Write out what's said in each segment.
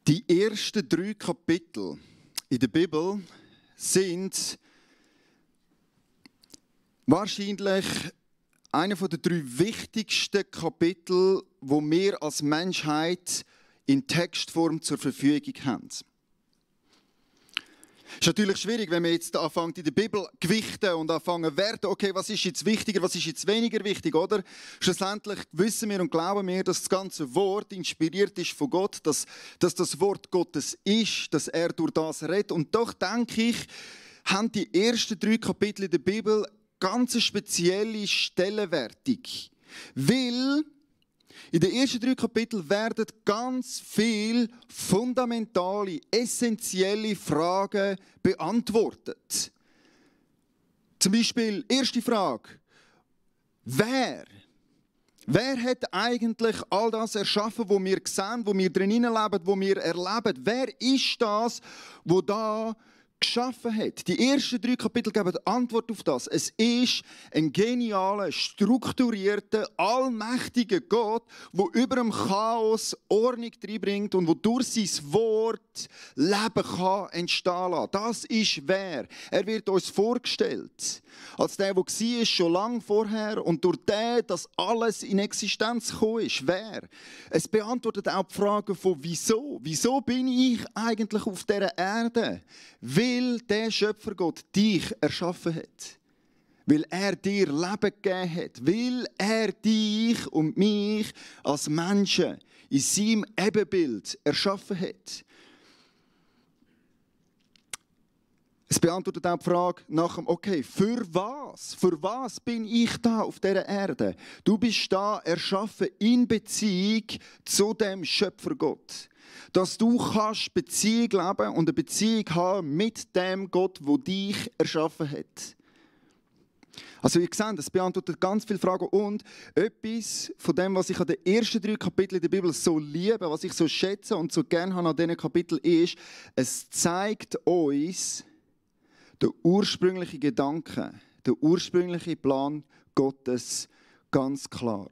Die ersten 3 Kapitel in der Bibel sind wahrscheinlich einer der 3 wichtigsten Kapitel, wo wir als Menschheit in Textform zur Verfügung haben. Es ist natürlich schwierig, wenn man jetzt anfängt, in der Bibel gewichten und anfangen zu werten, okay, was ist jetzt wichtiger, was ist jetzt weniger wichtig, oder? Schlussendlich wissen wir und glauben wir, dass das ganze Wort inspiriert ist von Gott, dass das Wort Gottes ist, dass er durch das redet. Und doch denke ich, haben die ersten 3 Kapitel in der Bibel ganz spezielle Stellenwertung. Weil in den ersten 3 Kapiteln werden ganz viele fundamentale, essentielle Fragen beantwortet. Zum Beispiel, erste Frage. Wer hat eigentlich all das erschaffen, wo wir sehen, wo wir drinnen leben, wo wir erleben? Wer ist das, wo da geschaffen hat? Die ersten 3 Kapitel geben Antwort auf das. Es ist ein genialer, strukturierter, allmächtiger Gott, der über dem Chaos Ordnung reinbringt und wo durch sein Wort Leben kann entstehen lassen. Das ist wer. Er wird uns vorgestellt als der war schon lange vorher und durch den, dass alles in Existenz gekommen ist. Wer? Es beantwortet auch die Frage von wieso. Wieso bin ich eigentlich auf dieser Erde? Weil der Schöpfergott dich erschaffen hat. Weil er dir Leben gegeben hat. Weil er dich und mich als Menschen in seinem Ebenbild erschaffen hat. Es beantwortet auch die Frage nach dem, okay, für was? Für was bin ich da auf dieser Erde? Du bist da erschaffen in Beziehung zu dem Schöpfergott. Dass du kannst Beziehung leben und eine Beziehung haben mit dem Gott, der dich erschaffen hat. Also ihr seht, es beantwortet ganz viele Fragen und etwas von dem, was ich an den ersten 3 Kapiteln der Bibel so liebe, was ich so schätze und so gerne habe an diesen Kapiteln ist, es zeigt uns der ursprüngliche Gedanke, der ursprüngliche Plan Gottes ganz klar.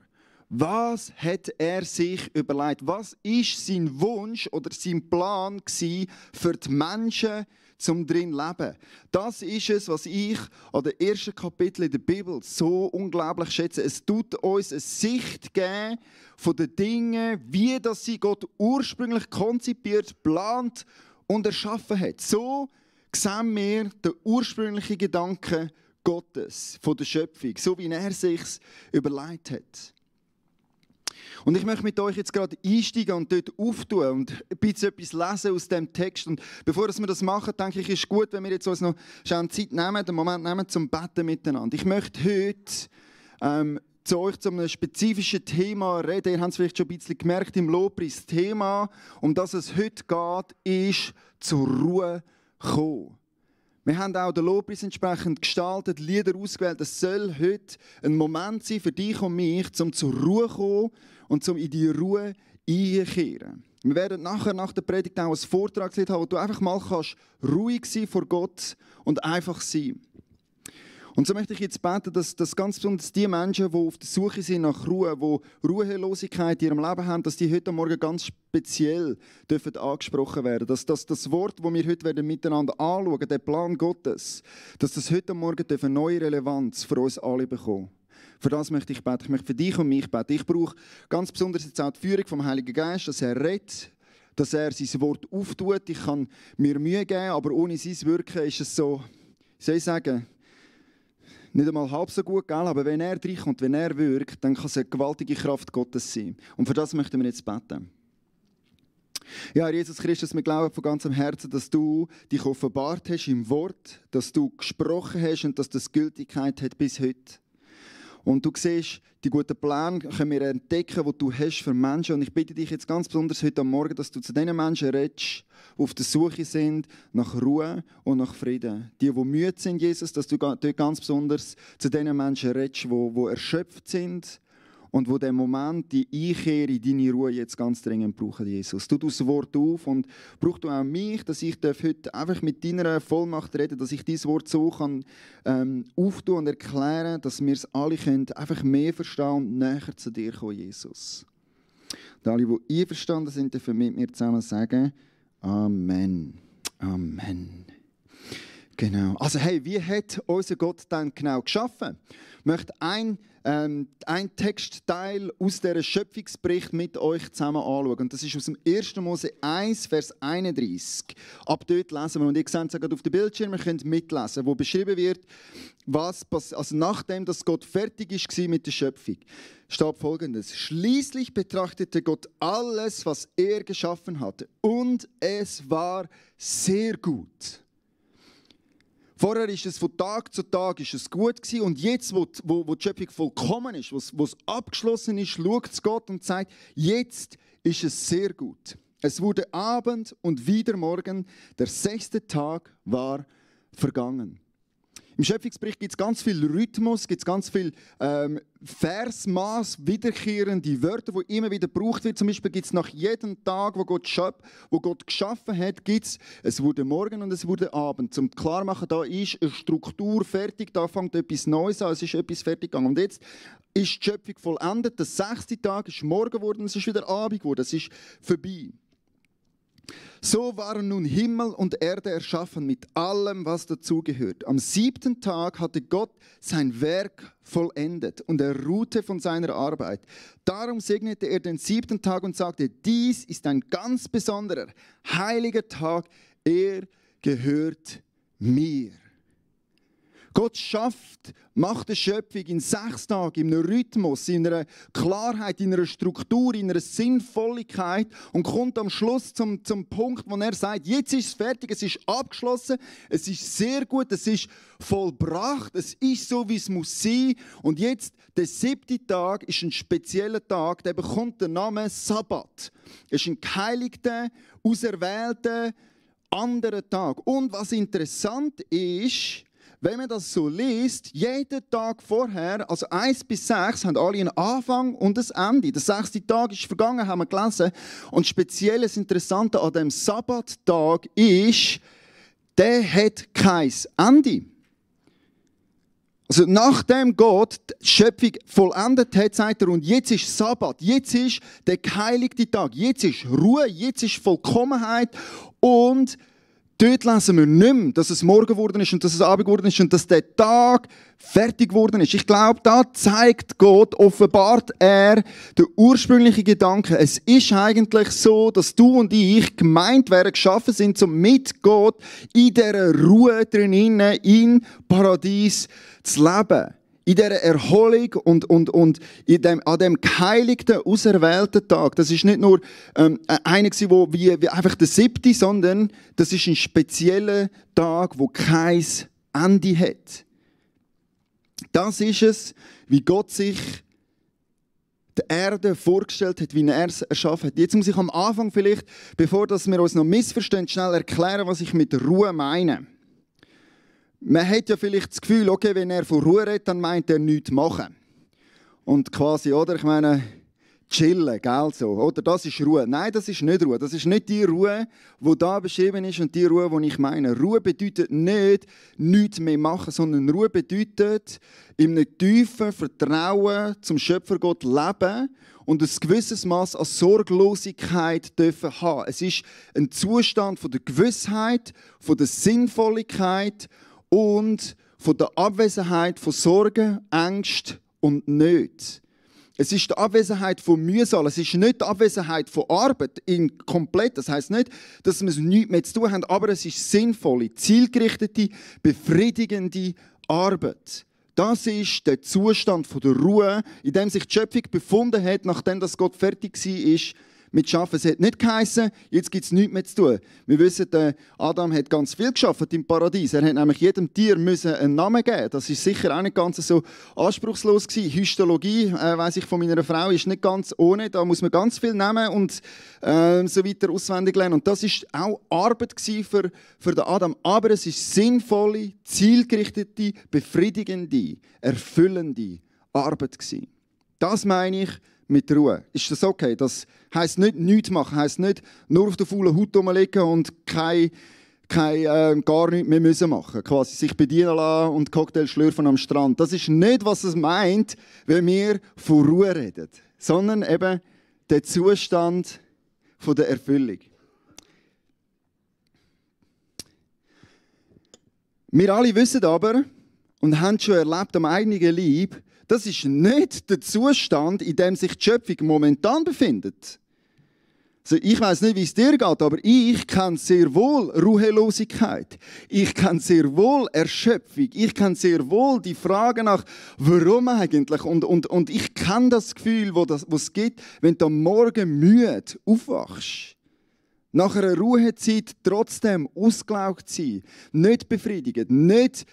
Was hat er sich überlegt? Was ist sein Wunsch oder sein Plan für die Menschen zum drin leben? Das ist es, was ich an den ersten Kapiteln in der Bibel so unglaublich schätze. Es tut uns eine Sicht geben von den Dingen, wie das sie Gott ursprünglich konzipiert, geplant und erschaffen hat. So sehen wir den ursprünglichen Gedanken Gottes von der Schöpfung, so wie er sich überlegt hat. Und ich möchte mit euch jetzt gerade einsteigen und dort auftun und ein bisschen etwas lesen aus dem Text. Und bevor wir das machen, denke ich, ist es gut, wenn wir jetzt uns noch Zeit nehmen, einen Moment nehmen zum Beten miteinander. Ich möchte heute zu euch zu einem spezifischen Thema reden. Ihr habt es vielleicht schon ein bisschen gemerkt im Lobpreis. Das Thema, um das es heute geht, ist zur Ruhe kommen. Wir haben auch den Lobpreis entsprechend gestaltet, Lieder ausgewählt. Es soll heute ein Moment sein für dich und mich, um zur Ruhe zu kommen und um in die Ruhe einzukehren. Wir werden nachher nach der Predigt auch ein Vortragslied haben, wo du einfach mal ruhig sein vor Gott und einfach sein. Und so möchte ich jetzt beten, dass ganz besonders die Menschen, die auf der Suche sind nach Ruhe, die Ruhelosigkeit in ihrem Leben haben, dass die heute Morgen ganz speziell dürfen angesprochen werden. Dass das Wort, das wir heute miteinander anschauen, der Plan Gottes, dass das heute Morgen eine neue Relevanz für uns alle bekommen. Für das möchte ich beten. Ich möchte für dich und mich beten. Ich brauche ganz besonders jetzt auch die Führung vom Heiligen Geist, dass er redet, dass er sein Wort auftut. Ich kann mir Mühe geben, aber ohne sein Wirken ist es so, wie soll ich sagen, nicht einmal halb so gut, gell? Aber wenn er reinkommt, wenn er wirkt, dann kann es eine gewaltige Kraft Gottes sein. Und für das möchten wir jetzt beten. Ja, Herr Jesus Christus, wir glauben von ganzem Herzen, dass du dich offenbart hast im Wort, dass du gesprochen hast und dass das Gültigkeit hat bis heute. Und du siehst, die guten Pläne können wir entdecken, die du hast für Menschen. Und ich bitte dich jetzt ganz besonders heute Morgen, dass du zu den Menschen redest, die auf der Suche sind nach Ruhe und nach Frieden. Die müde sind, Jesus, dass du dort ganz besonders zu den Menschen redest, die erschöpft sind und die den Moment, die Einkehr in deine Ruhe jetzt ganz dringend brauchen, Jesus. Tu das Wort auf und brauch du auch mich, dass ich heute einfach mit deiner Vollmacht reden, dass ich dieses Wort so kann auftun und erklären, dass wir es alle können, einfach mehr verstehen und näher zu dir kommen, Jesus. Und alle, die einverstanden sind, dürfen mit mir zusammen sagen, Amen. Amen. Genau. Also hey, wie hat unser Gott dann genau geschaffen? Ich möchte einen Textteil aus dieser Schöpfungsbericht mit euch zusammen anschauen. Und das ist aus dem 1. Mose 1, Vers 31. Ab dort lesen wir, und ihr seht es gerade auf dem Bildschirm, ihr könnt mitlesen, wo beschrieben wird, was passiert, also nachdem dass Gott fertig war mit der Schöpfung, steht Folgendes: Schließlich betrachtete Gott alles, was er geschaffen hatte, und es war sehr gut. Vorher ist es von Tag zu Tag ist es gut gewesen, und jetzt, wo die Schöpfung vollkommen ist, wo es abgeschlossen ist, schaut es Gott und sagt, jetzt ist es sehr gut. Es wurde Abend und wieder Morgen, der 6. Tag war vergangen. Im Schöpfungsbericht gibt es ganz viel Rhythmus, gibt es ganz viel Versmaß, wiederkehrende Wörter, die immer wieder gebraucht wird. Zum Beispiel gibt es nach jedem Tag, wo Gott geschaffen hat, gibt es wurde Morgen und es wurde Abend. Um klar zu machen, da ist eine Struktur fertig, da fängt etwas Neues an, es ist etwas fertig gegangen. Und jetzt ist die Schöpfung vollendet, der 6. Tag ist Morgen geworden, es ist wieder Abend geworden, es ist vorbei. So waren nun Himmel und Erde erschaffen mit allem, was dazugehört. Am 7. Tag hatte Gott sein Werk vollendet und er ruhte von seiner Arbeit. Darum segnete er den 7. Tag und sagte, dies ist ein ganz besonderer, heiliger Tag, er gehört mir. Gott schafft, macht die Schöpfung in 6 Tagen, in einem Rhythmus, in einer Klarheit, in einer Struktur, in einer Sinnvolligkeit und kommt am Schluss zum Punkt, wo er sagt, jetzt ist es fertig, es ist abgeschlossen, es ist sehr gut, es ist vollbracht, es ist so, wie es muss sein. Und jetzt, der 7. Tag ist ein spezieller Tag, der bekommt den Namen Sabbat. Es ist ein geheiligter, auserwählter, anderer Tag. Und was interessant ist, wenn man das so liest, jeden Tag vorher, also 1 bis 6, haben alle einen Anfang und ein Ende. Der 6. Tag ist vergangen, haben wir gelesen. Und speziell das Interessante an dem Sabbattag ist, der hat kein Ende. Also nachdem Gott die Schöpfung vollendet hat, sagt er, und jetzt ist Sabbat, jetzt ist der geheiligte Tag, jetzt ist Ruhe, jetzt ist Vollkommenheit und dort lesen wir nicht mehr, dass es morgen geworden ist und dass es Abend geworden ist und dass der Tag fertig geworden ist. Ich glaube, da zeigt Gott, offenbart er den ursprünglichen Gedanken. Es ist eigentlich so, dass du und ich gemeint werden, geschaffen sind, um mit Gott in dieser Ruhe drinnen, im Paradies zu leben. In dieser Erholung und an dem geheiligten, auserwählten Tag. Das ist nicht nur einer, wie einfach der 7., sondern das ist ein spezieller Tag, der kein Ende hat. Das ist es, wie Gott sich die Erde vorgestellt hat, wie er es erschaffen hat. Jetzt muss ich am Anfang vielleicht, bevor wir uns noch missverstehen, schnell erklären, was ich mit Ruhe meine. Man hat ja vielleicht das Gefühl, okay, wenn er von Ruhe redet, dann meint er nichts machen. Und quasi, oder? Ich meine, chillen, gell, so. Oder das ist Ruhe. Nein, das ist nicht Ruhe. Das ist nicht die Ruhe, die da beschrieben ist und die Ruhe, die ich meine. Ruhe bedeutet nicht, nichts mehr machen, sondern Ruhe bedeutet, in einem tiefen Vertrauen zum Schöpfergott leben und ein gewisses Maß an Sorglosigkeit dürfen haben. Es ist ein Zustand von der Gewissheit, von der Sinnvolligkeit und von der Abwesenheit von Sorgen, Ängsten und Nöten. Es ist die Abwesenheit von Mühsal, es ist nicht die Abwesenheit von Arbeit komplett. Das heisst nicht, dass wir nichts mehr zu tun haben, aber es ist sinnvolle, zielgerichtete, befriedigende Arbeit. Das ist der Zustand von der Ruhe, in dem sich die Schöpfung befunden hat, nachdem das Gott fertig war mit Schaffen. Es hat nicht geheissen, jetzt gibt es nichts mehr zu tun. Wir wissen, Adam hat ganz viel geschafft im Paradies. Er hat nämlich jedem Tier einen Namen geben. Das ist sicher auch nicht ganz so anspruchslos gewesen. Histologie, weiss ich von meiner Frau, ist nicht ganz ohne. Da muss man ganz viel nehmen und so weiter auswendig lernen. Und das ist auch Arbeit für den Adam. Aber es ist sinnvolle, zielgerichtete, befriedigende, erfüllende Arbeit gewesen. Das meine ich mit Ruhe. Ist das okay? Das heisst nicht nichts machen, heisst nicht nur auf der faulen Haut rumliegen und gar nichts mehr müssen machen. Quasi sich bedienen lassen und Cocktail schlürfen am Strand. Das ist nicht, was es meint, wenn wir von Ruhe reden. Sondern eben der Zustand der Erfüllung. Wir alle wissen aber und haben schon erlebt am eigenen Leib, das ist nicht der Zustand, in dem sich die Schöpfung momentan befindet. Also ich weiss nicht, wie es dir geht, aber ich kenne sehr wohl Ruhelosigkeit. Ich kenne sehr wohl Erschöpfung. Ich kenne sehr wohl die Frage nach, warum eigentlich? Und ich kenne das Gefühl, das es gibt, wenn du am Morgen müde aufwachst. Nach einer Ruhezeit trotzdem ausgelaugt sein, nicht befriedigt, nicht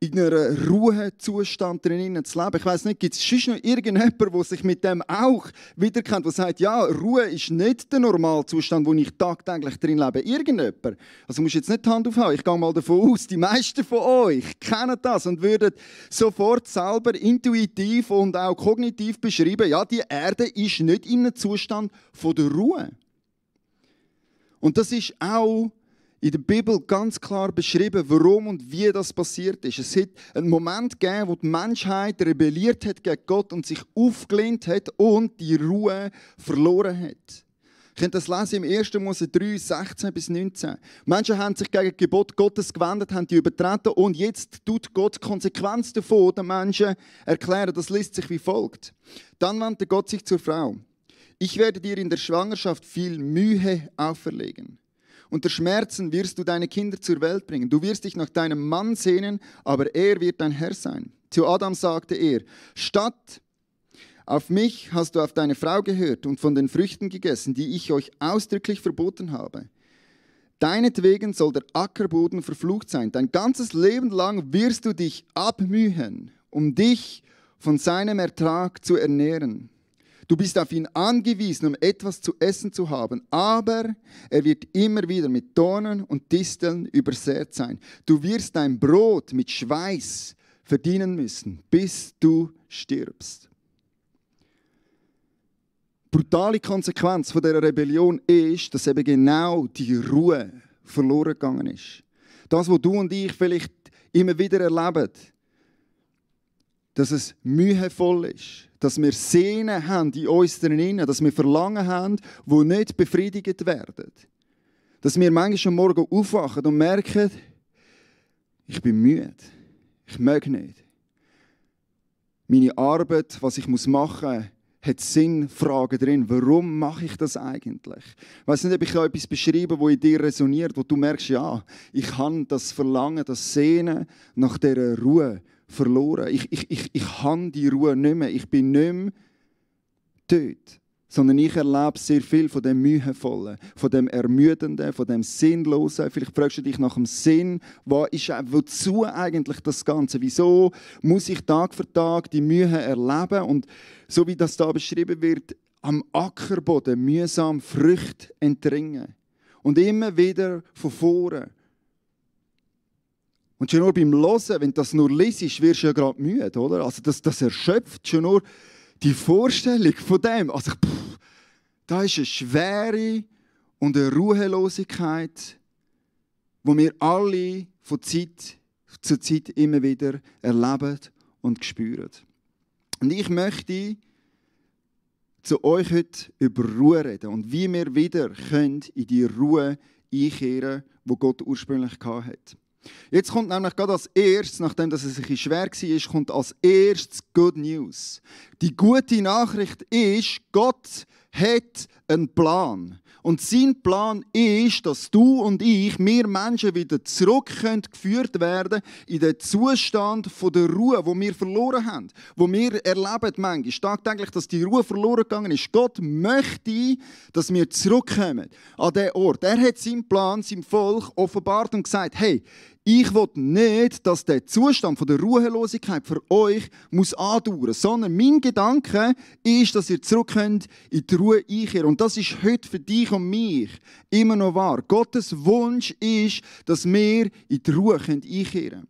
in einem Ruhezustand drin zu leben. Ich weiss nicht, gibt es sonst noch irgendjemanden, der sich mit dem auch wiederkennt, der sagt, ja, Ruhe ist nicht der Normalzustand, wo ich tagtäglich drin lebe. Irgendjemand. Also musst du jetzt nicht die Hand aufhaben. Ich gehe mal davon aus, die meisten von euch kennen das und würden sofort selber intuitiv und auch kognitiv beschreiben, ja, die Erde ist nicht in einem Zustand der Ruhe. Und das ist auch in der Bibel ganz klar beschrieben, warum und wie das passiert ist. Es hat einen Moment gegeben, wo die Menschheit rebelliert hat gegen Gott und sich aufgelehnt hat und die Ruhe verloren hat. Ihr könnt das lesen im 1. Mose 3, 16 bis 19. Menschen haben sich gegen die Gebote Gottes gewendet, haben die übertreten und jetzt tut Gott die Konsequenz davon den Menschen erklären. Das liest sich wie folgt. Dann wandte Gott sich zur Frau. Ich werde dir in der Schwangerschaft viel Mühe auferlegen. Unter Schmerzen wirst du deine Kinder zur Welt bringen. Du wirst dich nach deinem Mann sehnen, aber er wird dein Herr sein. Zu Adam sagte er, statt auf mich hast du auf deine Frau gehört und von den Früchten gegessen, die ich euch ausdrücklich verboten habe. Deinetwegen soll der Ackerboden verflucht sein. Dein ganzes Leben lang wirst du dich abmühen, um dich von seinem Ertrag zu ernähren. Du bist auf ihn angewiesen, um etwas zu essen zu haben, aber er wird immer wieder mit Dornen und Disteln übersät sein. Du wirst dein Brot mit Schweiß verdienen müssen, bis du stirbst. Brutale Konsequenz von dieser Rebellion ist, dass eben genau die Ruhe verloren gegangen ist. Das, was du und ich vielleicht immer wieder erleben, dass es mühevoll ist, dass wir Sehnen haben in uns drinnen, dass wir Verlangen haben, die nicht befriedigt werden. Dass wir manchmal am Morgen aufwachen und merken, ich bin müde, ich mag nicht. Meine Arbeit, was ich machen muss, hat Sinnfragen drin. Warum mache ich das eigentlich? Ich weiss nicht, ob ich etwas beschreibe, das in dir resoniert, wo du merkst, ja, ich habe das Verlangen, das Sehnen nach dieser Ruhe verloren. Ich habe die Ruhe nicht mehr. Ich bin nicht mehr dort. Sondern ich erlebe sehr viel von dem Mühevollen, von dem Ermüdenden, von dem Sinnlosen. Vielleicht fragst du dich nach dem Sinn. Wozu eigentlich das Ganze? Wieso muss ich Tag für Tag die Mühe erleben? Und so wie das da beschrieben wird, am Ackerboden mühsam Früchte entringen. Und immer wieder von vorne. Und schon nur beim Hören, wenn du das nur liest, wirst du ja gerade müde, oder? Also das erschöpft schon nur die Vorstellung von dem. Also, da ist eine Schwere und eine Ruhelosigkeit, die wir alle von Zeit zu Zeit immer wieder erleben und spüren. Und ich möchte zu euch heute über Ruhe reden und wie wir wieder in die Ruhe einkehren können, die Gott ursprünglich hatte. Jetzt kommt nämlich gerade als erstes, nachdem es ein bisschen schwer war, kommt als erstes Good News. Die gute Nachricht ist, Gott hat einen Plan. Und sein Plan ist, dass du und ich, wir Menschen, wieder zurückgeführt werden in den Zustand der Ruhe, wo wir verloren haben. Wo wir erleben manchmal tagtäglich, dass die Ruhe verloren gegangen ist. Gott möchte, dass wir zurückkommen an diesen Ort. Er hat seinen Plan, seinem Volk offenbart und gesagt, hey, ich will nicht, dass der Zustand der Ruhelosigkeit für euch andauern muss, sondern mein Gedanke ist, dass ihr zurückkommt in die Ruhe einkehren. Und das ist heute für dich und mich immer noch wahr. Gottes Wunsch ist, dass wir in die Ruhe einkehren können.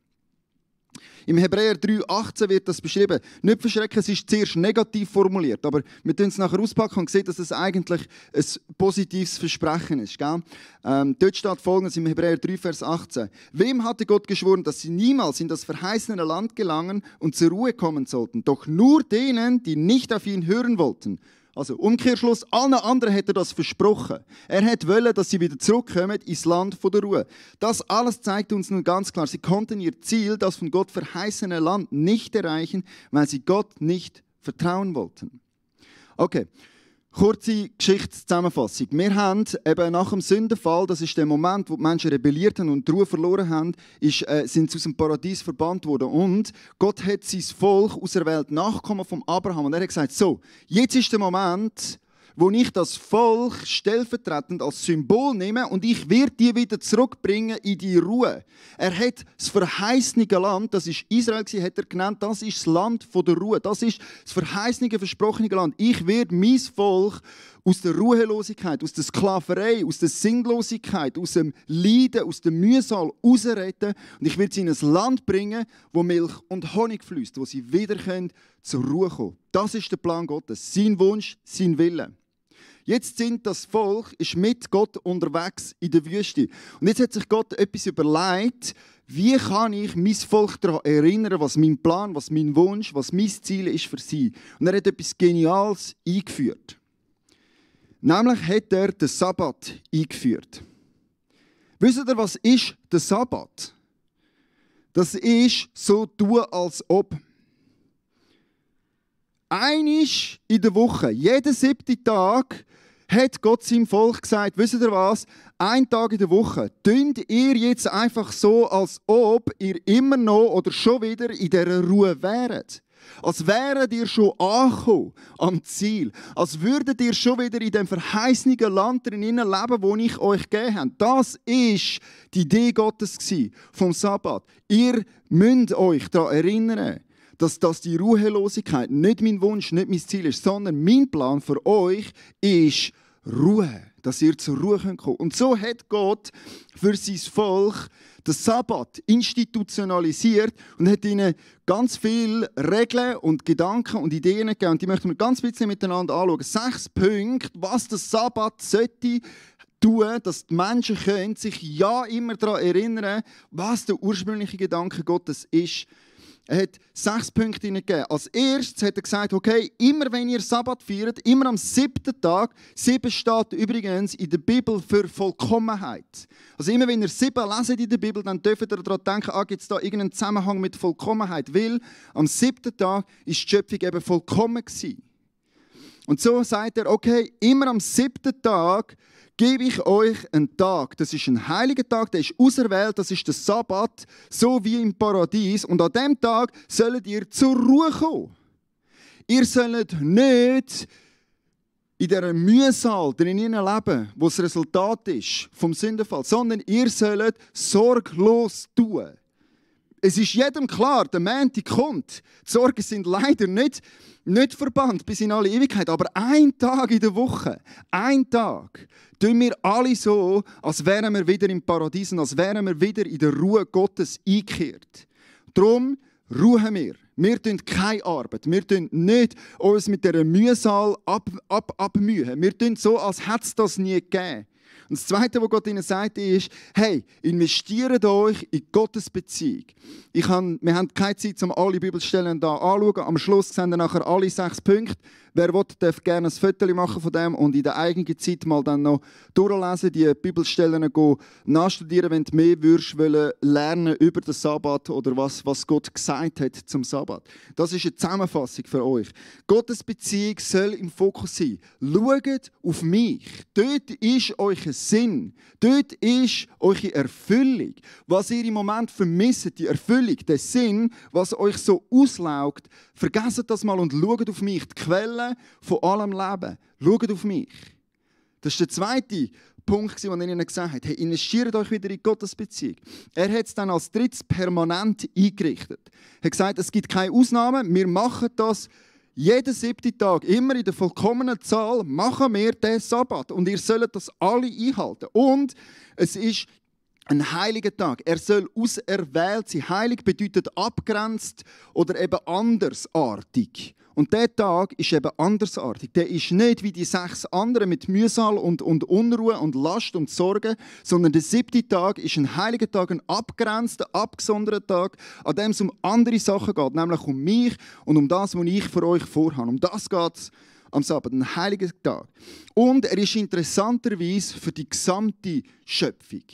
Im Hebräer 3,18 wird das beschrieben. Nicht verschrecken, es ist zuerst negativ formuliert, aber wir tun es nachher auspacken und sehen, dass es eigentlich ein positives Versprechen ist. Gell? Dort steht Folgendes im Hebräer 3, Vers 18. Wem hatte Gott geschworen, dass sie niemals in das verheißene Land gelangen und zur Ruhe kommen sollten? Doch nur denen, die nicht auf ihn hören wollten. Also Umkehrschluss, allen anderen hat er das versprochen. Er wollte, dass sie wieder zurückkommen ins Land der Ruhe. Das alles zeigt uns nun ganz klar, sie konnten ihr Ziel, das von Gott verheißene Land, nicht erreichen, weil sie Gott nicht vertrauen wollten. Okay. Kurze Geschichtszusammenfassung. Wir haben eben nach dem Sündenfall, das ist der Moment, wo die Menschen rebelliert haben und die Ruhe verloren haben, sind sie aus dem Paradies verbannt worden. Und Gott hat sein Volk auserwählt, Nachkommen von Abraham. Und er hat gesagt, so, jetzt ist der Moment, wo ich das Volk stellvertretend als Symbol nehme und ich werde die wieder zurückbringen in die Ruhe. Er hat das verheißene Land, das ist Israel, hat er genannt, das ist das Land der Ruhe. Das ist das verheißene, versprochene Land. Ich werde mein Volk aus der Ruhelosigkeit, aus der Sklaverei, aus der Sinnlosigkeit, aus dem Leiden, aus dem Mühsal rausretten und ich werde sie in ein Land bringen, wo Milch und Honig fließt, wo sie wieder zur Ruhe kommen können. Das ist der Plan Gottes, sein Wunsch, sein Wille. Jetzt sind das Volk ist mit Gott unterwegs in der Wüste. Und jetzt hat sich Gott etwas überlegt, wie kann ich mein Volk daran erinnern, was mein Plan, was mein Wunsch, was mein Ziel ist für sie. Und er hat etwas Geniales eingeführt. Nämlich hat er den Sabbat eingeführt. Wisst ihr, was ist der Sabbat? Das ist so tun, als ob. Einmal in der Woche, jeden 7. Tag, hat Gott seinem Volk gesagt, wisst ihr was? Ein Tag in der Woche, tut ihr jetzt einfach so, als ob ihr immer noch oder schon wieder in dieser Ruhe wäret. Als wäret ihr schon angekommen am Ziel. Als würdet ihr schon wieder in dem verheißenen Land drin leben, das ich euch gegeben habe. Das war die Idee Gottes vom Sabbat. Ihr müsst euch daran erinnern, dass die Ruhelosigkeit nicht mein Wunsch, nicht mein Ziel ist, sondern mein Plan für euch ist Ruhe, dass ihr zur Ruhe kommen könnt. Und so hat Gott für sein Volk den Sabbat institutionalisiert und hat ihnen ganz viele Regeln und Gedanken und Ideen gegeben. Und die möchten wir ganz ein bisschen miteinander anschauen. 6 Punkte, was der Sabbat sollte tun, dass die Menschen können sich ja immer daran erinnern, was der ursprüngliche Gedanke Gottes ist. Er hat 6 Punkte gegeben. Als erstes hat er gesagt, okay, immer wenn ihr Sabbat feiert, immer am 7. Tag, 7 steht übrigens in der Bibel für Vollkommenheit. Also immer wenn ihr 7 leset in der Bibel, dann dürft ihr daran denken, gibt es da irgendeinen Zusammenhang mit Vollkommenheit, weil am 7. Tag ist die Schöpfung eben vollkommen gewesen. Und so sagt er, okay, immer am 7. Tag gebe ich euch einen Tag. Das ist ein heiliger Tag, der ist auserwählt, das ist der Sabbat, so wie im Paradies. Und an diesem Tag sollt ihr zur Ruhe kommen. Ihr sollt nicht in dieser Mühsal drin leben, wo das Resultat ist vom Sündenfall, sondern ihr sollt sorglos tun. Es ist jedem klar, der Montag kommt. Die Sorgen sind leider nicht verbannt bis in alle Ewigkeit, aber ein Tag in der Woche, ein Tag, tun wir alle so, als wären wir wieder im Paradies und als wären wir wieder in der Ruhe Gottes eingekehrt. Darum ruhen wir. Wir tun keine Arbeit. Wir tun nicht uns mit dieser Mühsal abmühen. Wir tun so, als hätte es das nie gegeben. Und das Zweite, was Gott ihnen sagt, ist, hey, investiert euch in Gottes Beziehung. Wir haben keine Zeit, um alle Bibelstellen hier anzuschauen. Am Schluss sehen wir nachher alle 6 Punkte. Wer will, darf gerne ein Foto machen von dem und in der eigenen Zeit mal dann noch durchlesen, die Bibelstellen nachstudieren, wenn du mehr lernen über den Sabbat oder was Gott gesagt hat zum Sabbat. Das ist eine Zusammenfassung für euch. Gottes Beziehung soll im Fokus sein. Schaut auf mich. Dort ist euer Sinn. Dort ist eure Erfüllung. Was ihr im Moment vermisst, die Erfüllung, der Sinn, was euch so auslaugt, vergesst das mal und schaut auf mich. Die Quelle von allem Leben. Schaut auf mich. Das ist der zweite Punkt, den er ihnen gesagt hat. Hey, investiert euch wieder in Gottes Beziehung. Er hat es dann als drittes permanent eingerichtet. Er hat gesagt, es gibt keine Ausnahmen. Wir machen das jeden 7. Tag, immer in der vollkommenen Zahl, machen wir den Sabbat. Und ihr sollt das alle einhalten. Und es ist ein heiliger Tag. Er soll auserwählt sein. Heilig bedeutet abgrenzt oder eben andersartig. Und dieser Tag ist eben andersartig. Der ist nicht wie die 6 anderen mit Mühsal und Unruhe und Last und Sorge, sondern der 7. Tag ist ein heiliger Tag, ein abgrenzter, abgesonderter Tag, an dem es um andere Sachen geht, nämlich um mich und um das, was ich für euch vorhabe. Um das geht es am Sabbat, ein heiliger Tag. Und er ist interessanterweise für die gesamte Schöpfung.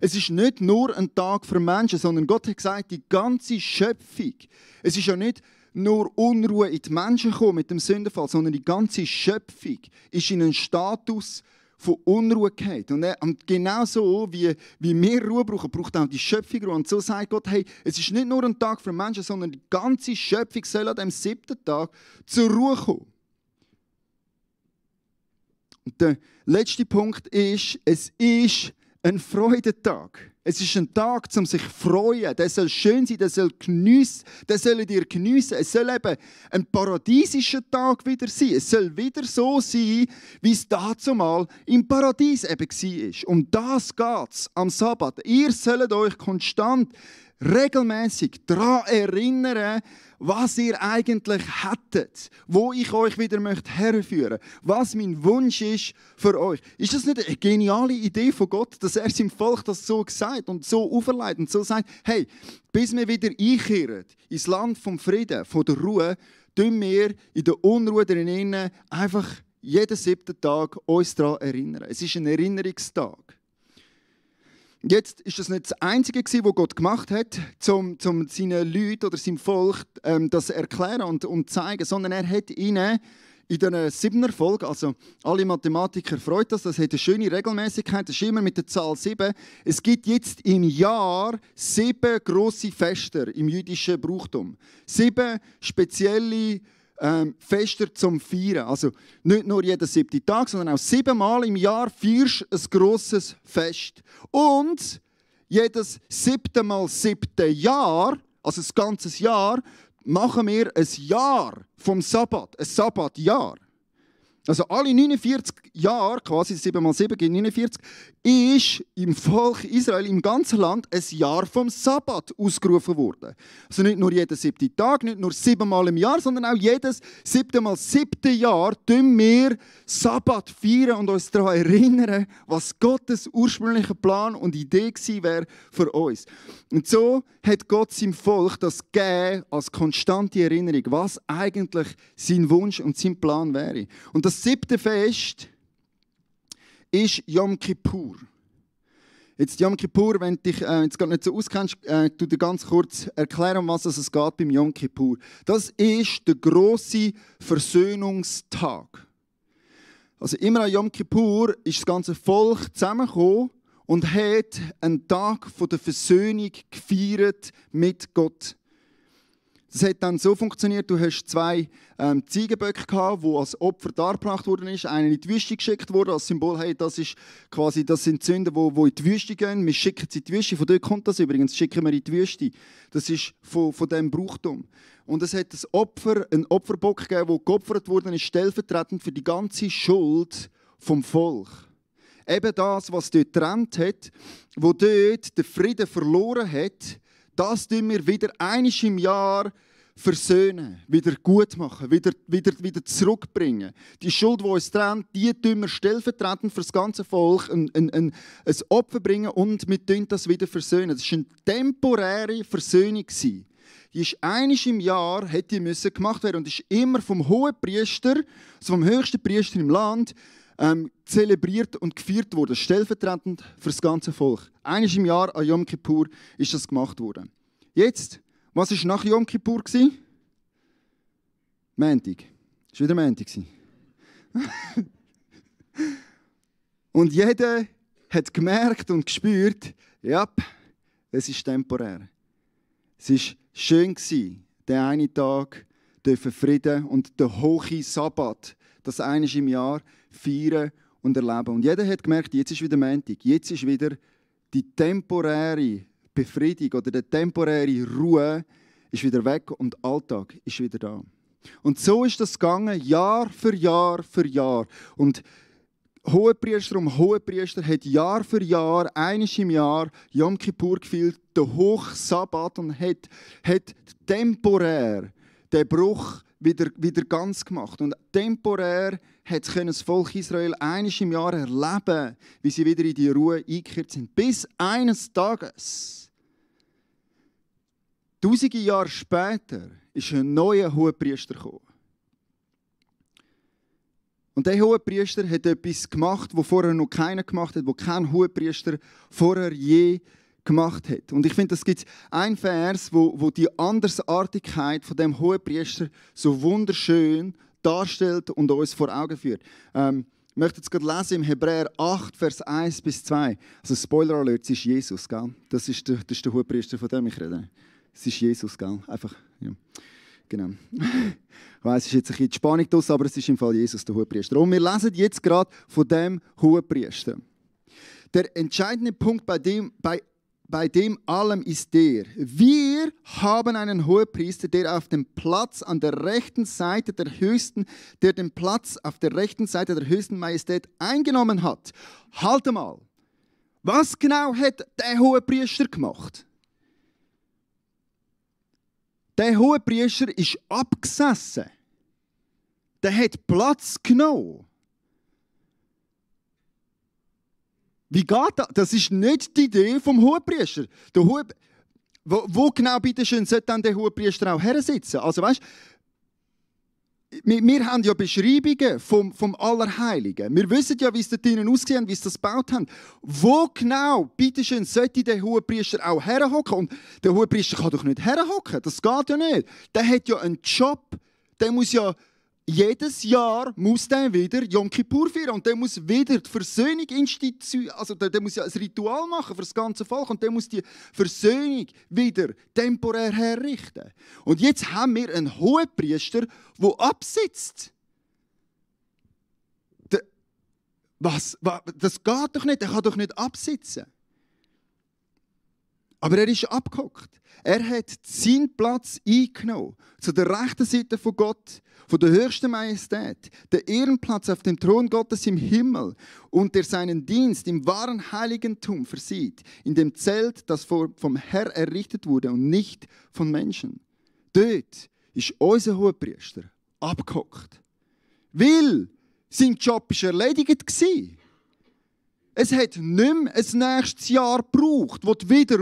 Es ist nicht nur ein Tag für Menschen, sondern Gott hat gesagt, die ganze Schöpfung. Es ist ja nicht nur Unruhe in die Menschen gekommen mit dem Sündenfall, sondern die ganze Schöpfung ist in einen Status von Unruhe gefallen. Und genauso wie wir Ruhe brauchen, braucht auch die Schöpfung Ruhe. Und so sagt Gott, hey, es ist nicht nur ein Tag für Menschen, sondern die ganze Schöpfung soll an dem 7. Tag zur Ruhe kommen. Und der letzte Punkt ist, es ist ein Freudentag. Es ist ein Tag, um sich zu freuen. Der soll schön sein, der soll dir geniessen. Es soll eben ein paradiesischer Tag wieder sein. Es soll wieder so sein, wie es dazumal im Paradies eben war. Um das geht es am Sabbat. Ihr sollt euch konstant, regelmäßig daran erinnern, was ihr eigentlich hättet, wo ich euch wieder herführen möchte, was mein Wunsch ist für euch. Ist das nicht eine geniale Idee von Gott, dass er seinem Volk das so sagt und so auferlegt und so sagt, hey, bis wir wieder einkehren ins Land vom Frieden, von der Ruhe, tun wir in der Unruhe drinnen einfach jeden 7. Tag uns daran erinnern. Es ist ein Erinnerungstag. Jetzt ist das nicht das Einzige, was Gott gemacht hat, um seinen Leuten oder seinem Volk das zu erklären und zu zeigen, sondern er hat ihnen in der 7er Folge, also alle Mathematiker freut das hat eine schöne Regelmäßigkeit, das ist immer mit der Zahl 7. Es gibt jetzt im Jahr 7 grosse Feste im jüdischen Brauchtum. 7 spezielle Feste zum Feiern. Also nicht nur jeden 7. Tag, sondern auch 7 Mal im Jahr feierst du ein grosses Fest. Und jedes 7. Mal 7. Jahr, also das ganze Jahr, machen wir ein Jahr vom Sabbat, ein Sabbatjahr. Also alle 49 Jahre, quasi 7 mal 7 gibt 49, ist im Volk Israel, im ganzen Land, ein Jahr vom Sabbat ausgerufen worden. Also nicht nur jeden 7. Tag, nicht nur 7 Mal im Jahr, sondern auch jedes 7 mal 7. Jahr tun wir Sabbat feiern und uns daran erinnern, was Gottes ursprünglicher Plan und Idee gewesen wäre für uns. Und so hat Gott seinem Volk das gegeben als konstante Erinnerung, was eigentlich sein Wunsch und sein Plan wäre. Und das 7. Fest ist Yom Kippur. Jetzt Yom Kippur, wenn du dich jetzt gerade nicht so auskennst, tu dir ganz kurz erklären, um was es geht beim Yom Kippur. Das ist der grosse Versöhnungstag. Also immer an Yom Kippur ist das ganze Volk zusammengekommen und hat einen Tag der Versöhnung gefeiert mit Gott. Das hat dann so funktioniert, du hast 2 Ziegenböcke gehabt, die als Opfer dargebracht wurden. Einer in die Wüste geschickt wurde, als Symbol, hey, das sind Sünder, die in die Wüste gehen. Wir schicken sie in die Wüste. Von dort kommt das übrigens, schicken wir in die Wüste. Das ist von diesem Brauchtum. Und es hat einen Opferbock gegeben, der geopfert wurde, ist stellvertretend für die ganze Schuld vom Volk. Eben das, was dort getrennt hat, wo dort den Frieden verloren hat, das tun wir wieder einmal im Jahr versöhnen, wieder gut machen, wieder zurückbringen. Die Schuld, die uns trennt, die tun wir stellvertretend für das ganze Volk ein Opfer bringen und wir tun das wieder versöhnen. Das war eine temporäre Versöhnung. Die ist einmal im Jahr hätte gemacht werden und ist immer vom Hohenpriester, also vom höchsten Priester im Land, zelebriert und gefeiert wurde, stellvertretend für das ganze Volk. Einmal im Jahr an Yom Kippur ist das gemacht worden. Jetzt, was war nach Yom Kippur? Montag. Es war wieder Montag. Und jeder hat gemerkt und gespürt, ja, es ist temporär. Es war schön, der eine Tag dürfen Frieden und der hohe Sabbat, das einmal im Jahr, feiern und erleben. Und jeder hat gemerkt, jetzt ist wieder Montag, jetzt ist wieder die temporäre Befriedigung oder die temporäre Ruhe ist wieder weg und Alltag ist wieder da. Und so ist das gegangen, Jahr für Jahr für Jahr. Und Hohepriester um Hohepriester hat Jahr für Jahr, einmal im Jahr, Yom Kippur gefeiert, den Hochsabbat und hat temporär den Bruch wieder ganz gemacht. Und temporär hat das Volk Israel einmal im Jahr erleben, wie sie wieder in die Ruhe eingekehrt sind. Bis eines Tages, tausende Jahre später, ist ein neuer Hohepriester gekommen. Und der Hohepriester hat etwas gemacht, was vorher noch keiner gemacht hat, was kein Hohepriester vorher je gemacht hat. Und ich finde, es gibt einen Vers, wo die Andersartigkeit von dem Hohepriester so wunderschön darstellt und uns vor Augen führt. Ich möchte jetzt gerade lesen im Hebräer 8, Vers 1 bis 2. Also Spoiler Alert, es ist Jesus, gell? Das ist der Hohepriester, von dem ich rede. Es ist Jesus, gell? Einfach, ja. Genau. Ich weiss, es ist jetzt ein bisschen die Spannung draus, aber es ist im Fall Jesus, der Hohepriester. Und wir lesen jetzt gerade von dem Hohepriester. Der entscheidende Punkt bei dem allem ist der: Wir haben einen Hohepriester, der den Platz auf der rechten Seite der höchsten Majestät eingenommen hat. Halt mal. Was genau hat der Hohepriester gemacht? Der Hohepriester ist abgesessen. Der hat Platz genommen. Wie geht das? Das ist nicht die Idee vom Hohepriester. Wo genau bitte schön sollte dann der Hohepriester auch hersitzen? Also weißt, wir haben ja Beschreibungen vom Allerheiligen. Wir wissen ja, wie es dort drinnen aussieht, wie sie das gebaut haben. Wo genau, bitteschön, sollte der Hohepriester auch herhocken? Und der Hohepriester kann doch nicht herhocken, das geht ja nicht. Der hat ja einen Job, der muss ja jedes Jahr wieder Yom Kippur feiern und der muss wieder die Versöhnung also der muss ja ein Ritual machen für das ganze Volk und der muss die Versöhnung wieder temporär herrichten. Und jetzt haben wir einen Hohepriester, der absitzt. Das geht doch nicht, der kann doch nicht absitzen. Aber er ist abgehockt. Er hat seinen Platz eingenommen, zu der rechten Seite von Gott, von der höchsten Majestät, der Ehrenplatz auf dem Thron Gottes im Himmel und der seinen Dienst im wahren Heiligentum versieht, in dem Zelt, das vom Herr errichtet wurde und nicht von Menschen. Dort ist unser Hohepriester abgehockt, weil sein Job war erledigt war. Es hat nicht mehr ein nächstes Jahr gebraucht, wo du wieder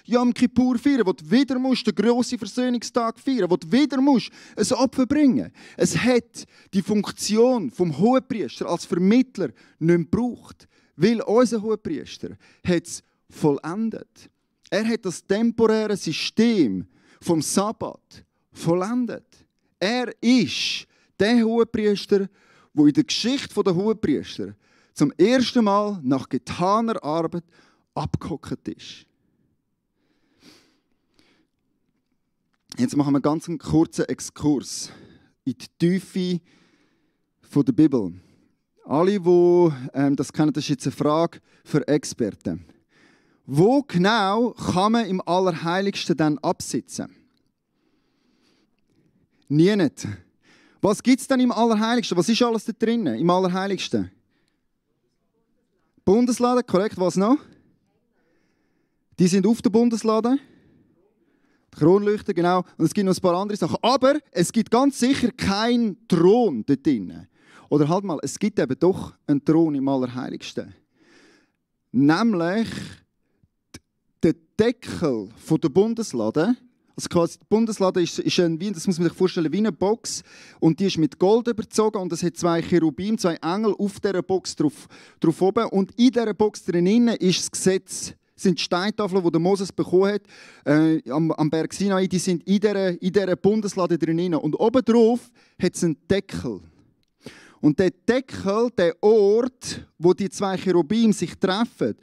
Yom Kippur feiern musst, wo du wieder den grossen Versöhnungstag feiern musst, wo du wieder ein Opfer bringen musst. Es hat die Funktion vom Hohepriester als Vermittler nicht mehr gebraucht, weil unser Hohepriester hat es vollendet. Er hat das temporäre System vom Sabbat vollendet. Er ist der Hohepriester, der in der Geschichte der Hohepriester zum ersten Mal nach getaner Arbeit abgehockt ist. Jetzt machen wir einen ganz kurzen Exkurs in die Tiefe der Bibel. Alle, die das kennen, das ist jetzt eine Frage für Experten. Wo genau kann man im Allerheiligsten dann absitzen? Nie nicht. Was gibt es denn im Allerheiligsten? Was ist alles da drinnen im Allerheiligsten? Bundeslade, korrekt, was noch? Die sind auf der Bundeslade. Die Kronleuchter, genau. Und es gibt noch ein paar andere Sachen. Aber es gibt ganz sicher keinen Thron dort drin. Oder halt mal, es gibt eben doch einen Thron im Allerheiligsten. Nämlich der Deckel der Bundeslade. Also quasi die Bundeslade ist das muss man sich vorstellen, wie eine Box. Und die ist mit Gold überzogen und es hat zwei Cherubim, zwei Engel auf dieser Box drauf oben. Und in dieser Box drinnen ist das Gesetz. Das sind die Steintafeln, die Moses bekommen hat am Berg Sinai. Die sind in dieser Bundeslade drinnen. Und oben drauf hat es einen Deckel. Und der Deckel, der Ort, wo die zwei Cherubim sich treffen,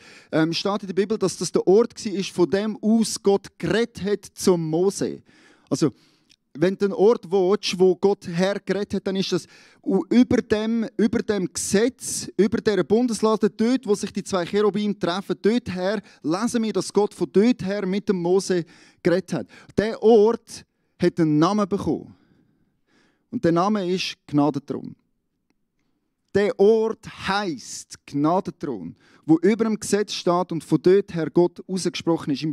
steht in der Bibel, dass das der Ort war, von dem aus Gott geredet hat zum Mose. Also, wenn du einen Ort willst, wo Gott Herr geredet hat, dann ist das über dem Gesetz, über dieser Bundeslade, dort, wo sich die zwei Cherubim treffen, dort her lesen wir, dass Gott von dort her mit dem Mose geredet hat. Der Ort hat einen Namen bekommen. Und der Name ist Gnadenthron. Der Ort heisst Gnadenthron, wo über dem Gesetz steht und von dort her Gott ausgesprochen ist.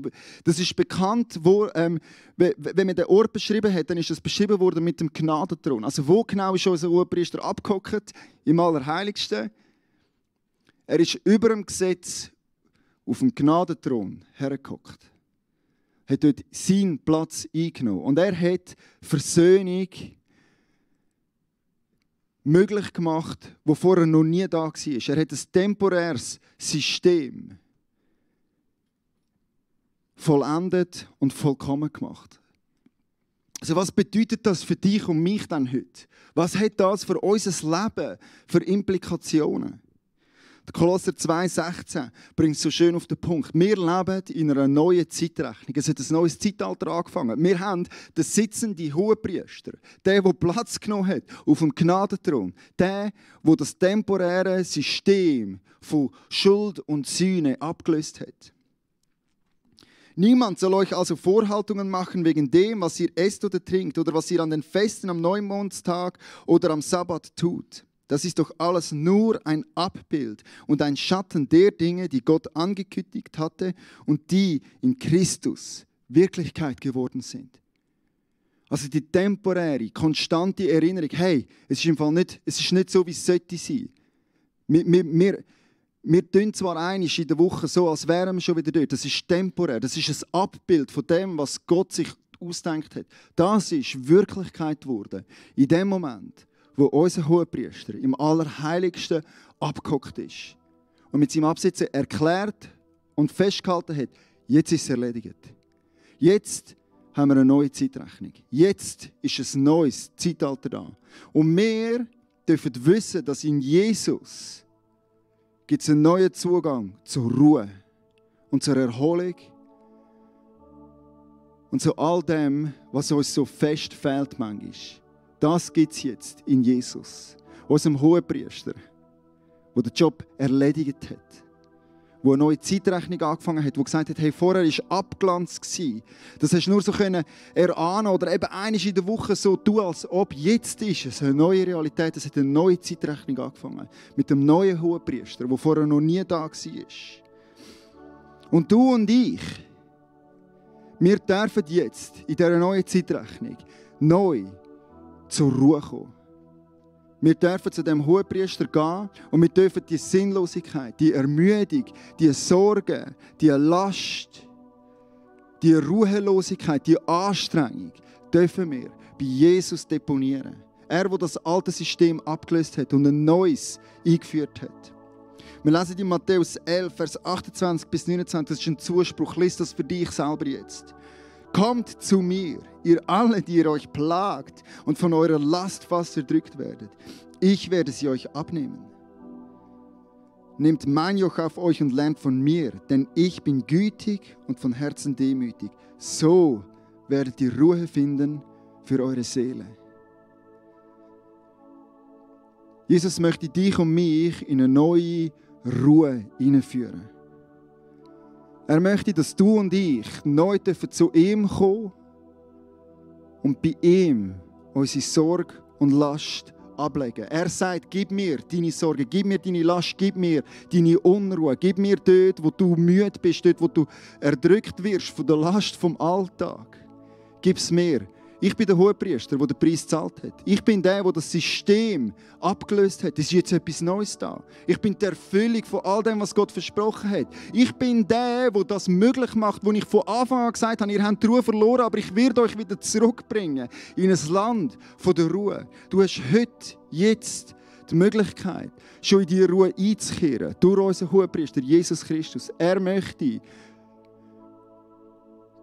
Das ist bekannt, wenn man den Ort beschrieben hat, dann ist das beschrieben worden mit dem Gnadenthron. Also wo genau ist unser Hohepriester abgehockt? Im Allerheiligsten. Er ist über dem Gesetz auf dem Gnadenthron hergehockt. Er hat dort seinen Platz eingenommen. Und er hat Versöhnung möglich gemacht, das vorher noch nie da war. Er hat ein temporäres System vollendet und vollkommen gemacht. Also was bedeutet das für dich und mich dann heute? Was hat das für unser Leben für Implikationen? Der Kolosser 2,16 bringt es so schön auf den Punkt. Wir leben in einer neuen Zeitrechnung. Es hat ein neues Zeitalter angefangen. Wir haben den sitzenden Hohenpriester, der Platz genommen hat auf dem Gnadenthron, der das temporäre System von Schuld und Sühne abgelöst hat. Niemand soll euch also Vorhaltungen machen wegen dem, was ihr esst oder trinkt oder was ihr an den Festen am Neumondstag oder am Sabbat tut. Das ist doch alles nur ein Abbild und ein Schatten der Dinge, die Gott angekündigt hatte und die in Christus Wirklichkeit geworden sind. Also die temporäre, konstante Erinnerung, hey, es ist im Fall nicht so, wie es sollte sein. Wir tun zwar einmal in der Woche so, als wären wir schon wieder dort. Das ist temporär. Das ist ein Abbild von dem, was Gott sich ausgedacht hat. Das ist Wirklichkeit geworden. In dem Moment, wo unser Hohenpriester im Allerheiligsten abgehockt ist und mit seinem Absitzen erklärt und festgehalten hat, jetzt ist es erledigt. Jetzt haben wir eine neue Zeitrechnung. Jetzt ist ein neues Zeitalter da. Und wir dürfen wissen, dass in Jesus gibt es einen neuen Zugang zur Ruhe und zur Erholung und zu all dem, was uns so fest fehlt manchmal. Das gibt es jetzt in Jesus, unserem Hohenpriester, der den Job erledigt hat, der eine neue Zeitrechnung angefangen hat, der gesagt hat, hey, vorher war Abglanz. Das hast du nur so erahnen oder eben einmal in der Woche so tun, als ob jetzt ist es eine neue Realität. Es hat eine neue Zeitrechnung angefangen mit dem neuen Hohenpriester, der vorher noch nie da war. Und du und ich, wir dürfen jetzt in dieser neuen Zeitrechnung neu zur Ruhe kommen. Wir dürfen zu dem Hohenpriester gehen und wir dürfen die Sinnlosigkeit, die Ermüdung, die Sorge, die Last, die Ruhelosigkeit, die Anstrengung, dürfen wir bei Jesus deponieren. Er, der das alte System abgelöst hat und ein neues eingeführt hat. Wir lesen in Matthäus 11, Vers 28 bis 29, das ist ein Zuspruch, lies das für dich selber jetzt. Kommt zu mir, ihr alle, die ihr euch plagt und von eurer Last fast erdrückt werdet. Ich werde sie euch abnehmen. Nehmt mein Joch auf euch und lernt von mir, denn ich bin gütig und von Herzen demütig. So werdet ihr Ruhe finden für eure Seele. Jesus möchte dich und mich in eine neue Ruhe hineinführen. Er möchte, dass du und ich neu zu ihm kommen und bei ihm unsere Sorge und Last ablegen. Er sagt, gib mir deine Sorge, gib mir deine Last, gib mir deine Unruhe, gib mir dort, wo du müde bist, dort, wo du erdrückt wirst von der Last vom Alltag. Gib es mir. Ich bin der Hohenpriester, der den Preis gezahlt hat. Ich bin der das System abgelöst hat. Es ist jetzt etwas Neues da. Ich bin die Erfüllung von all dem, was Gott versprochen hat. Ich bin der das möglich macht, wo ich von Anfang an gesagt habe, ihr habt die Ruhe verloren, aber ich werde euch wieder zurückbringen in ein Land von der Ruhe. Du hast heute, jetzt die Möglichkeit, schon in die Ruhe einzukehren, durch unseren Hohenpriester, Jesus Christus. Er möchte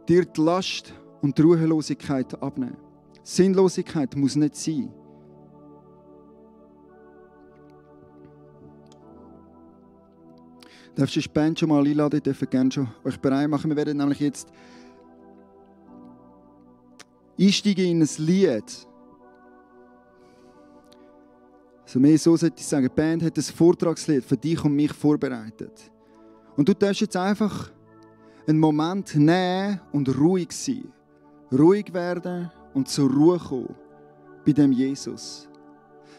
dir die Last und die Ruhelosigkeit abnehmen. Sinnlosigkeit muss nicht sein. Darfst du die Band schon mal einladen? Ich darf gerne schon euch bereit machen. Wir werden nämlich jetzt einsteigen in ein Lied. Also mehr so sollte ich sagen, die Band hat ein Vortragslied für dich und mich vorbereitet. Und du darfst jetzt einfach einen Moment nehmen und ruhig sein. Ruhig werden und zur Ruhe kommen bei dem Jesus.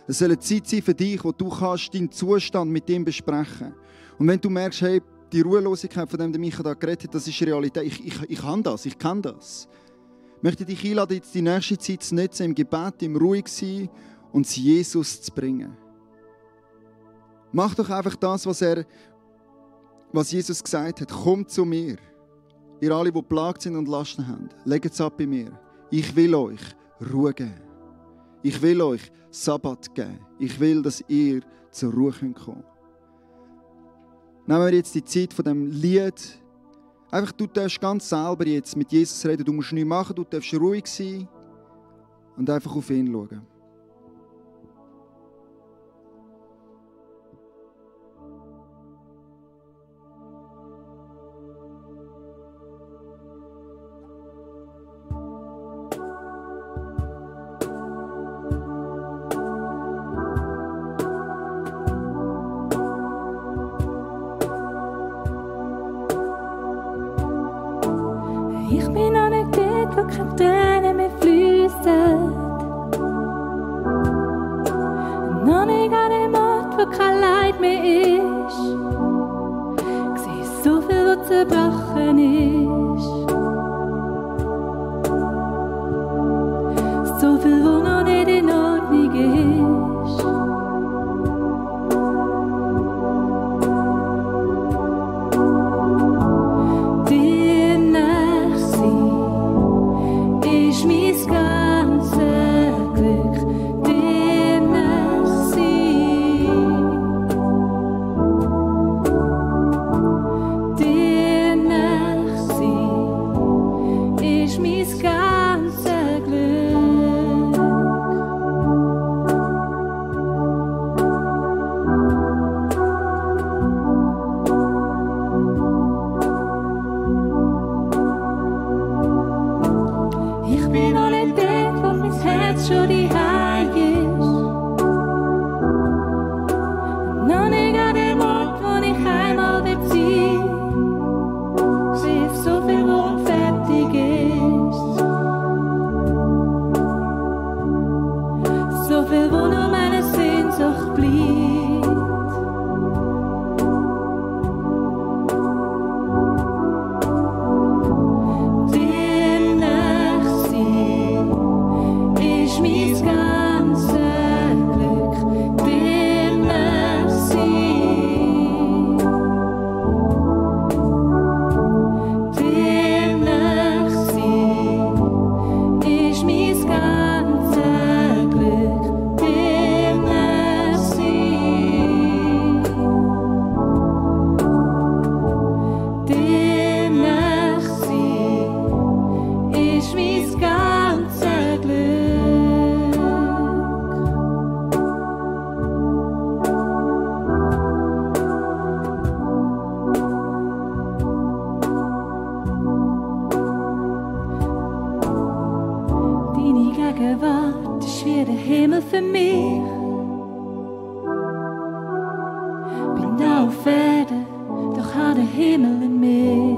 Es soll eine Zeit sein für dich, wo du kannst deinen Zustand mit ihm besprechen. Und wenn du merkst, hey, die Ruhelosigkeit, von der Micha da geredet hat, das ist Realität. Ich kann das, ich kenne das. Ich möchte dich einladen, jetzt die nächste Zeit zu nutzen, im Gebet, im ruhig sein und es Jesus zu bringen. Mach doch einfach das, was Jesus gesagt hat. Kommt zu mir. Ihr alle, die plagt sind und Lasten haben, legt es ab bei mir. Ich will euch Ruhe geben. Ich will euch Sabbat geben. Ich will, dass ihr zur Ruhe kommen könnt. Nehmen wir jetzt die Zeit von dem Lied. Einfach, du darfst ganz selber jetzt mit Jesus reden. Du musst nichts machen, du darfst ruhig sein und einfach auf ihn schauen. Ich bin noch nicht dort, wo keine Tränen mehr fließen. Noch nicht an dem Ort, wo kein Leid mehr ist. Ich sehe so viel, was zerbrochen ist. So viel, wo noch nicht in Ordnung ist. Gegenwart ist wie der Himmel für mich. Bin da auf Erden, doch hat der Himmel in mir.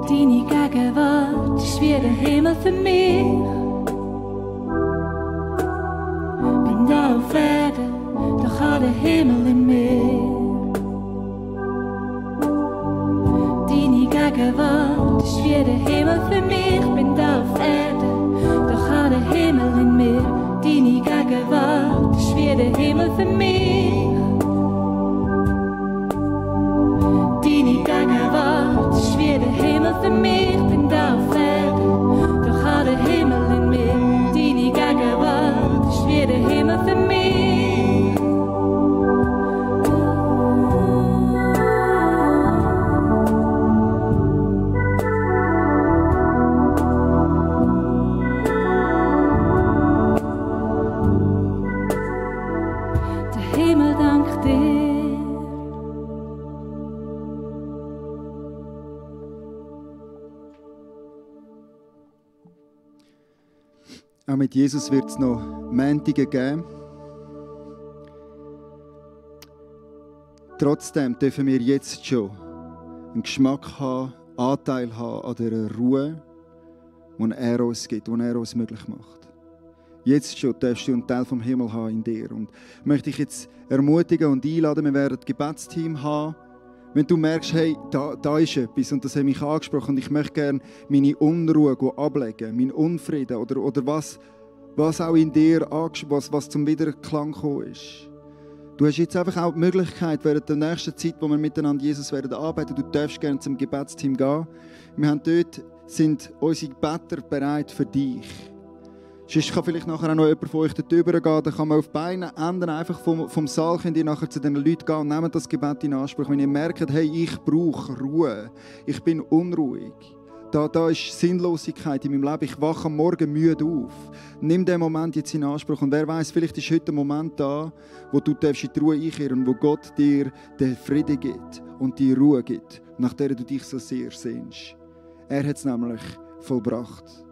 Deine Gegenwart ist wie der Himmel für mich. Bin da auf Erden, doch hat der Himmel in mir. Deine Gegenwart ist wie der Himmel für mich. Bin da auf Erden, doch hat der Himmel in mir. Deine Gegenwart ist wie der Himmel für mich. Deine Gegenwart ist wie der Himmel für mich. Bin da auf Erden, doch hat der Himmel in mir. Deine Gegenwart ist wie der Himmel für mich. Auch mit Jesus wird es noch Mäntige geben. Trotzdem dürfen wir jetzt schon einen Geschmack haben, Anteil haben an dieser Ruhe, die er uns gibt, die er uns möglich macht. Jetzt schon darfst du einen Teil vom Himmel haben in dir. Und möchte ich jetzt ermutigen und einladen, wir werden ein Gebetsteam haben. Wenn du merkst, hey, da ist etwas und das hat mich angesprochen und ich möchte gerne meine Unruhe ablegen, meinen Unfrieden oder was auch in dir was zum Wiederklang gekommen ist. Du hast jetzt einfach auch die Möglichkeit, während der nächsten Zeit, wo wir miteinander Jesus werden arbeiten, du darfst gerne zum Gebetsteam gehen. Wir haben dort sind unsere Better bereit für dich. Sonst kann vielleicht nachher auch noch jemand von euch dort rübergehen, dann kann man auf beiden Enden einfach vom Saal könnt ihr nachher zu den Leuten gehen und nehmt das Gebet in Anspruch. Wenn ihr merkt, hey, ich brauche Ruhe, ich bin unruhig, da ist Sinnlosigkeit in meinem Leben, ich wache am Morgen müde auf. Nimm den Moment jetzt in Anspruch und wer weiß, vielleicht ist heute ein Moment da, wo du in die Ruhe einkehren und wo Gott dir den Frieden gibt und die Ruhe gibt, nach der du dich so sehr sehnst. Er hat es nämlich vollbracht.